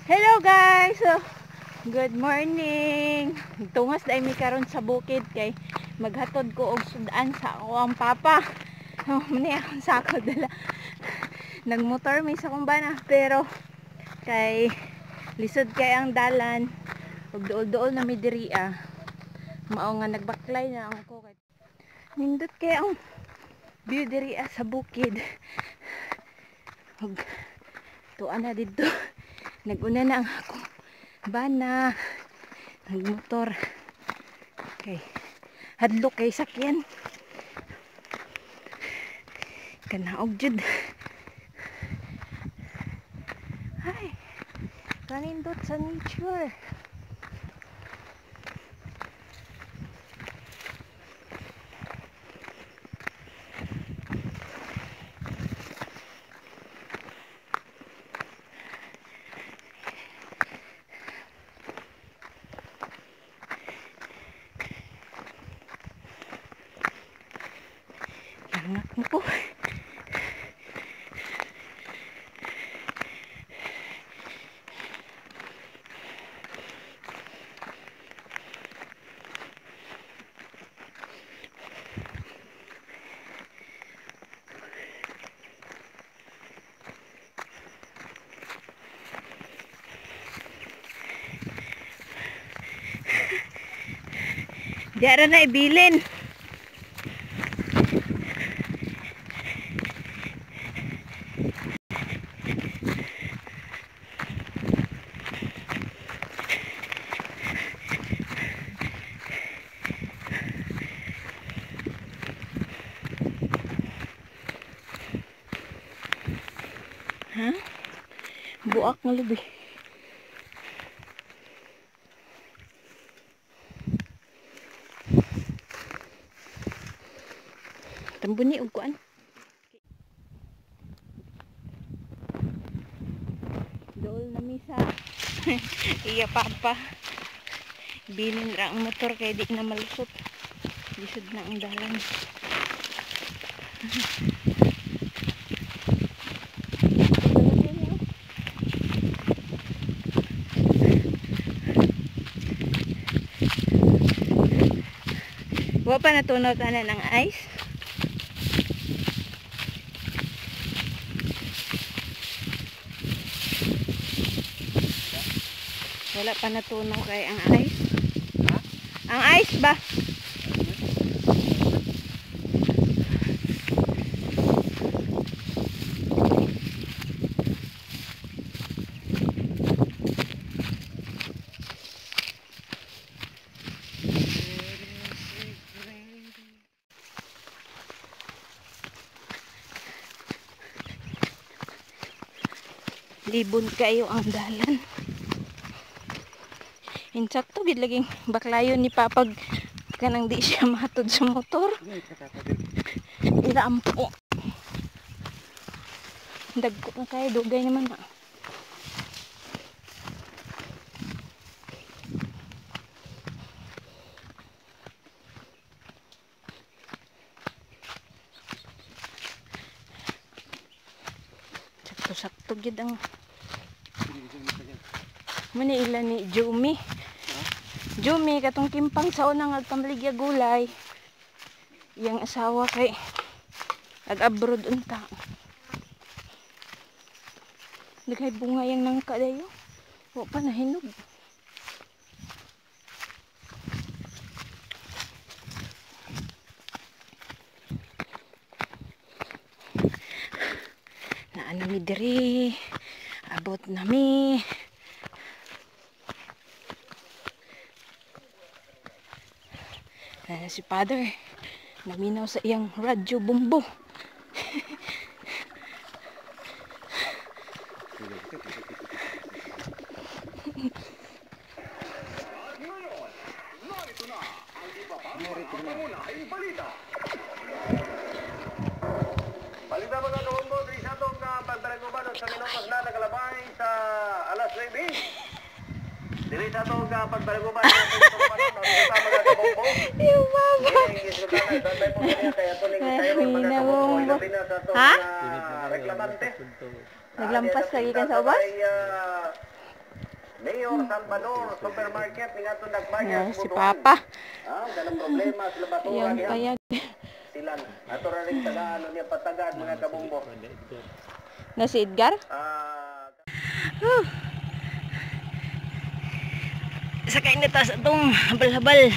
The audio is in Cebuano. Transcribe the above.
Hello guys! So, good morning! Tungas dahil mi karon sa bukid kay maghatod ko og sudan sa ako ang papa. Oh, mani akong sako dala. Nagmotor mi sa kumbana pero kay lisod kay ang dalan ug duol-duol na mi diri ah. Mao nga nagbaklay na ang ko kay nindot kay ang view diri ah sa bukid. Ug tuan na didto. Naguna na ang akong bana, nagmotor kay hadlok kay sakyan, kanaog jud. Ay, kanindot sa nature. Langak mo po. Diara na ibilin. Ha? Buak nga lubi. Tambuni og kuan. Dool na mi sa iya papa. Bilin ra ang motor kay di na malusot. Lisod na ang dalan. Wa pa natunaw tanan ang ice. Wala pa natunaw kay ang ice. Ha? Ang ice ba? Libon kayo ang dalan. Insakto gid laging baklayon ni papag kanang di siya matod sa motor. Irampo. Dagko na kayo, dugay naman na. Sakto-sakto gid ang muna ila ni Jumi. Jumi katong kimpang sa unang agpamaligya gulay. Iyang asawa kay ag-abroad unta. Naghay bunga yang nangka dayo. Wa pa nahinog. Naa na mi diri. Abot na mi. Si Father naminaw sa iyang radyo bumbo. Balita mga kabombo, sa atong pagbarangguban sa minutos na nakalabay sa alas 9. Dili sa atong pagbarangguban sa mga kabombo. Yung mama. Ha? Naglampas lagi kan sa ubas? Mayor Salvador Supermarket ni atong Dakbayan. Ah, si Papa. Ah, ganang problema sila basura Yung diha. payag. Silang. Ato ra rin tagaan niya patagad, mga kabombo. Na si Edgar? Ah, Sakay na ta sa atong habal-habal.